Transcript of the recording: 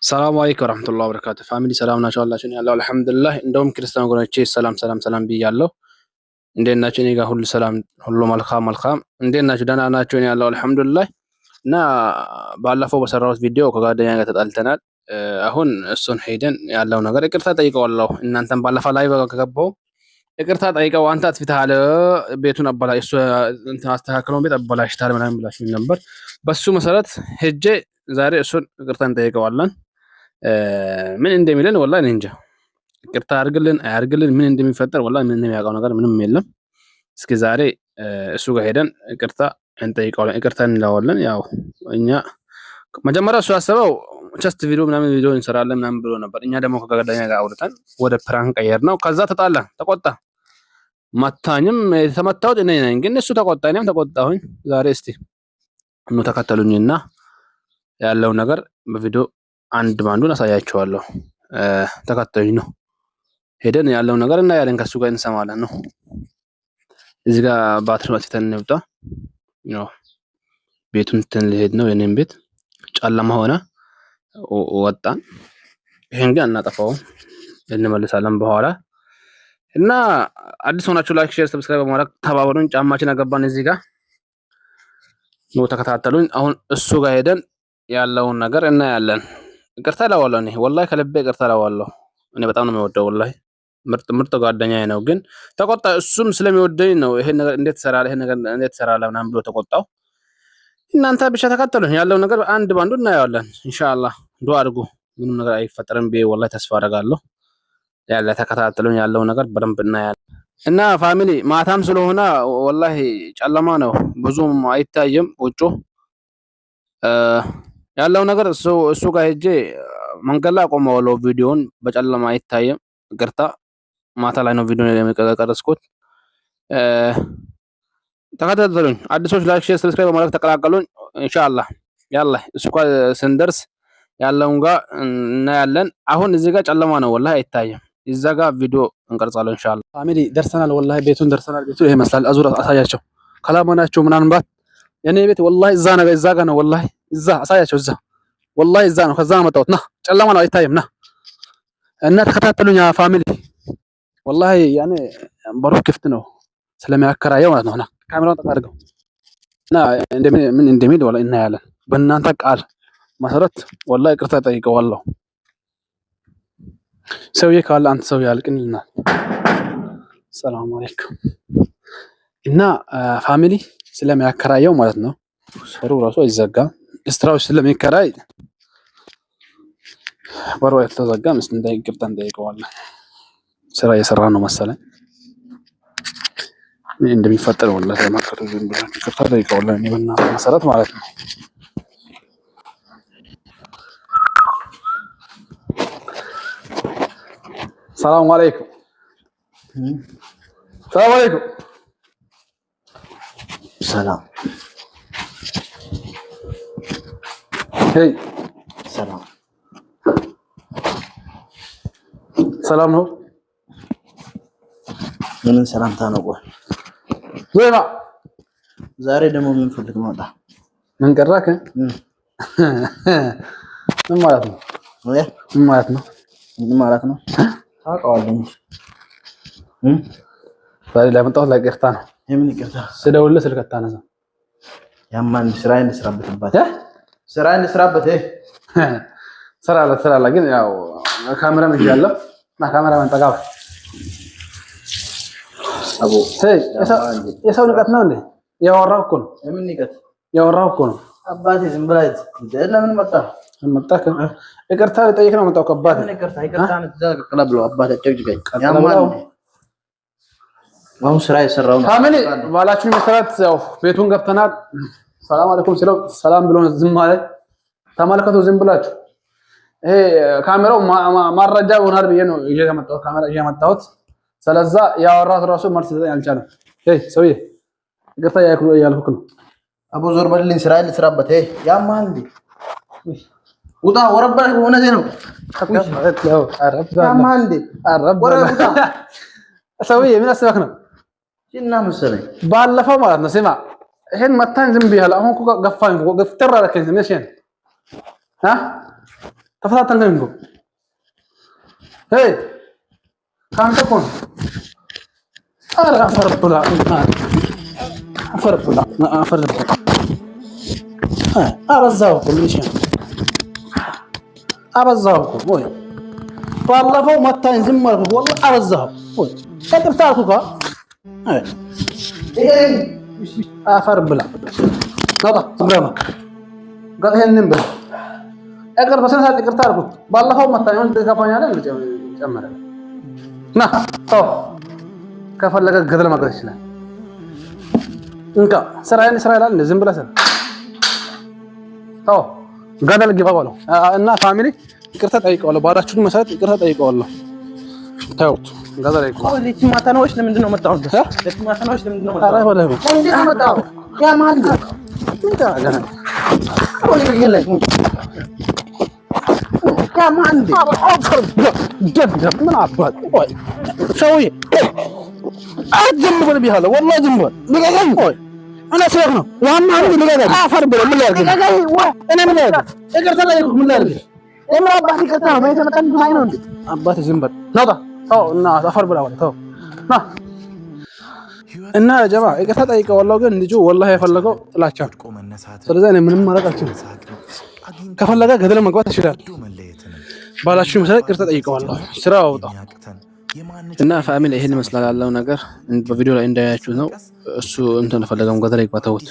ሰላም አለይኩም ወራህመቱላሂ ወበረካቱ። Family ሰላም ናችሁ አላችሁ? ያለው አልሐምዱሊላህ። እንደውም ክርስቲያን ወገኖቼ ሰላም ሰላም ሰላም ብያለሁ። እንዴት ናችሁ? እኔ ጋር ሁሉ ሰላም፣ ሁሉ መልካም መልካም። እንዴት ናችሁ? ደህና ናችሁ? እኔ ያለው አልሐምዱሊላህ። እና ባለፈው በሰራሁት ቪዲዮ ከጓደኛ ጋር ተጣልተናል። አሁን እሱን ሄደን ያለው ነገር ይቅርታ ጠይቀዋለሁ። እናንተም ባለፈው ላይ ከገባው ይቅርታ ጠይቀው አንተ አጥፍተሃል፣ ቤቱን አበላ እሱ እንትን አስተካክለውን ቤት አበላሽተሃል ምናምን ብላችሁ ነበር። በሱ መሰረት ሄጄ ዛሬ እሱን ይቅርታ እንጠይቀዋለን። ምን እንደሚለን ወላሂ እኔ እንጃ። ይቅርታ አያርግልን አያርግልን ምን እንደሚፈጠር ወላሂ ምን የሚያውቀው ነገር ምንም የለም። እስኪ ዛሬ እሱ ጋር ሄደን ይቅርታ እንጠይቀዋለን፣ ይቅርታ እንለዋለን። ያው እኛ መጀመሪያ እሱ ያሰበው just ቪዲዮ ምናምን ቪዲዮ እንሰራለን ምናምን ብሎ ነበር። እኛ ደግሞ ከጓደኛ ጋር አውርተን ወደ prank ቀየር ነው። ከዛ ተጣላ፣ ተቆጣ፣ መታኝም። የተመታሁት እኔ ነኝ፣ ግን እሱ ተቆጣ፣ እኔም ተቆጣሁኝ። ዛሬ እስቲ ኑ ተከተሉኝና ያለው ነገር በቪዲዮ አንድ ባንዱን አሳያችኋለሁ። ተከተሉኝ ነው ሄደን ያለው ነገር እናያለን፣ ከሱ ጋር እንሰማለን ነው። እዚህ ጋር ባትሪ አጥፍተን እንውጣ። ያው ቤቱን እንትን ልሄድ ነው። የኔም ቤት ጨለማ ሆነ፣ ወጣን። ይሄን ግን አናጠፋውም፣ እንመልሳለን በኋላ እና አዲስ ሆናችሁ like፣ share፣ subscribe በማድረግ ተባበሩን። ጫማችን አገባን እዚህ ጋር ነው፣ ተከታተሉኝ። አሁን እሱ ጋር ሄደን ያለውን ነገር እናያለን። ይቅርታ እለዋለሁ እኔ ወላሂ ከልቤ ይቅርታ እለዋለሁ። እኔ በጣም ነው የሚወደው ወላሂ ምርጥ ምርጥ ጓደኛዬ ነው። ግን ተቆጣ። እሱም ስለሚወደኝ ነው ይሄን ነገር እንዴት ትሰራለህ፣ ይሄን ነገር እንዴት ትሰራለህ ምናምን ብሎ ተቆጣው። እናንተ ብቻ ተከተሉኝ፣ ያለው ነገር አንድ ባንዱ እናየዋለን ኢንሻአላህ። ዱአ አድርጉ፣ ምንም ነገር አይፈጠርም ብዬ ወላሂ ተስፋ አደርጋለሁ። ያለ ተከታተሉኝ፣ ያለው ነገር በደንብ እናያለን። እና family ማታም ስለሆነ ወላሂ ጨለማ ነው፣ ብዙም አይታይም ውጩ ያለው ነገር። እሱ ጋር ሄጄ መንገድ ላይ አቆመዋለሁ ቪዲዮን፣ በጨለማ አይታይም። ይቅርታ ማታ ላይ ነው ቪዲዮ የቀረጽኩት። ተከታተሉኝ። አዲሶች like፣ share፣ subscribe በማድረግ ተቀላቀሉኝ። ኢንሻአላህ ያላ እሱ ጋር ስንደርስ ያለውን ጋር እናያለን። አሁን እዚህ ጋር ጨለማ ነው ወላሂ አይታይም። እዛ ጋር ቪዲዮ እንቀርጻለን ኢንሻአላህ። Family ደርሰናል፣ ወላሂ ቤቱን ደርሰናል። ቤቱ ይሄ ይመስላል። አዙር አሳያቸው ካላመናቸው ምናልባት የኔ ቤት ወላሂ እዛ ነው፣ እዛ ጋር ነው ወላሂ እዛ አሳያቸው። እዛ ወላሂ እዛ ነው። ከዛ ነው መጣሁት። ና ጨለማ ነው አይታይም። ና እና ተከታተሉኝ family። ወላሂ ያኔ በሩ ክፍት ነው ስለሚያከራየው ማለት ነው። ና ካሜራውን ጠቅ አድርገው እና ምን እንደሚል ወላሂ እናያለን። በእናንተ ቃል መሰረት ወላሂ ይቅርታ ጠይቀዋለሁ። ሰውዬ ካለ አንተ ሰው ያልቅልናል። ሰላም አለይኩም እና family ስለሚያከራየው ማለት ነው። በሩ ራሱ አይዘጋም። ስትራዎች ስለሚከራይ በሩ አልተዘጋም። እስኪ ይቅርታ እንጠይቀዋለን። ስራ እየሰራ ነው መሰለኝ። ምን እንደሚፈጠር ወላሂ ተመልከቱ። ዝም ብላችሁ ይቅርታ ጠይቀዋለን። እኔ በእናንተ መሰረት ማለት ነው። ሰላም አለይኩም፣ ሰላም አለይኩም። ሰላም Hey፣ ሰላም ሰላም ነው። ምንን ሰላምታ ነው? ቆይ ዜማ ዛሬ ደግሞ ምን ፈልግ መጣ? ምን ቀራክ? ምን ማለት ነው? ምን ማለት ነው? ምን ማለት ነው? ታውቀዋለህ እንጂ ዛሬ ላመጣሁት ለይቅርታ ነው። የምን ይቅርታ? ስደውልልህ ስልክ አታነሳም። ያማን ስራዬን ልስራበት፣ ስራዬን ልስራበት። ስራ አለ ስራ አለ። ግን ያው ካሜራም ይዣለሁ እና ካሜራማን ጠጋ በል። አቦ የሰው ንቀት ነው እንዴ? ያወራሁ እኮ ነው። የምን ንቀት? ያወራሁ እኮ ነው። አባቴ ዝም ብለህ ለምን መጣ? መጣህ? ይቅርታ ልጠይቅ ነው መጣሁ። ከአባቴ ይቅርታ ይቅርታ ብለው አባቴ አጨቅጭቀኝ። ያማን አሁን ስራ የሰራው ነው። Family ባላችሁ መሰረት ያው ቤቱን ገብተናል። ሰላም አለይኩም ስለው ሰላም ብሎ ዝም አለ። ተመልከቱ ዝም ብላችሁ። ይሄ ካሜራው ማረጃ ይሆናል ብዬ ነው ይዤ የመጣሁት፣ ካሜራ ይዤ የመጣሁት። ስለዛ ያወራት ራሱ መልስ ሊሰጠኝ አልቻለም። ሄይ ሰውዬ ይቅርታ እያልኩህ ነው። አቦ ዞር በልልኝ፣ ስራ ልስራበት። ያማል እንዴ? ውጣ! ወረባ እውነቴ ነው። ያማል እንዴ? ሰውዬ ምን አስበህ ነው? እና መሰለኝ ባለፈው ማለት ነው። ስማ ይሄን መታኝ ዝም ብያለሁ። አሁን እኮ ገፋኝ እኮ ገፍተር አደረከኝ። ዝም እሺ አ ተፈታተንከኝ እኮ ሄይ ከአንተ እኮ ነው። ኧረ አፈር ብላ አፈር ብላ አፈር ብላ አበዛው እኮ ምን ይሻላል? አበዛው እኮ ወይ ባለፈው መታኝ ዝም አልኩህ። ወላሂ አበዛው ወይ ይቅርታ አልኩህ እኮ አፈር ብላ ናውጣ ዝም ብለህ ነው ይሄንን ብላ ይቅር በስነ ስርዓት ይቅርታ አልኩት። ባለፈው መታኝ አሁን ትገፋኛለህ እንደ ጨመረ ና ተው። ከፈለገ ገደል መግባት ይችላል። እንካ ስራዬን ስራ ይላል። ዝም ብለህ ስራ ተው፣ ገደል ግባ በለው እና family ይቅርታ ጠይቀዋለሁ። ባላችሁን መሰረት ይቅርታ ጠይቀዋለሁ። ተውት፣ ገደል ይግባ። ልትማታ ነው ወይስ ለምንድን ነው የመጣሁት? ልትማታ ነው ወይስ ለምንድን ነው ኧረ በለው ለምንድን ነው የመጣሁት? ያ መሀል ምን ታደርጋለህ? ያ መሀል ምን አባት ሰውዬ ዝም በል ብያለሁ። ወላሂ ዝም በል ልቀቀኝ። እኔ ስልክ ነው ያማ አንድ ልቀቀኝ። አፈር ብሎ ምን ላድርግ? እኔ ምን ላድርግ? ይቅርታ ጠየቅኩህ። ምን ላድርግ? የምን አባት ይቅርታ ነው? በየት መጣህ? ማይ ነው እንዴ? አባቴ ዝም በል ናውጣ። ተው እና አፈር ብላ ተው ና እና ጀማ ይቅርታ ጠይቀዋለሁ። ግን ልጁ ወላሂ የፈለገው ጥላቻ ነው። ስለዚህ እኔ ምንም ማድረግ አልችልም። ከፈለገ ገደል መግባት ይችላል። ባላችሁ መሰረት ይቅርታ ጠይቀዋለሁ። ስራ አውጣው እና family ይሄን ይመስላል ያለው ነገር በቪዲዮ ላይ እንዳያችሁት ነው። እሱ እንትን ፈለገም ገደል ይግባ ተውት።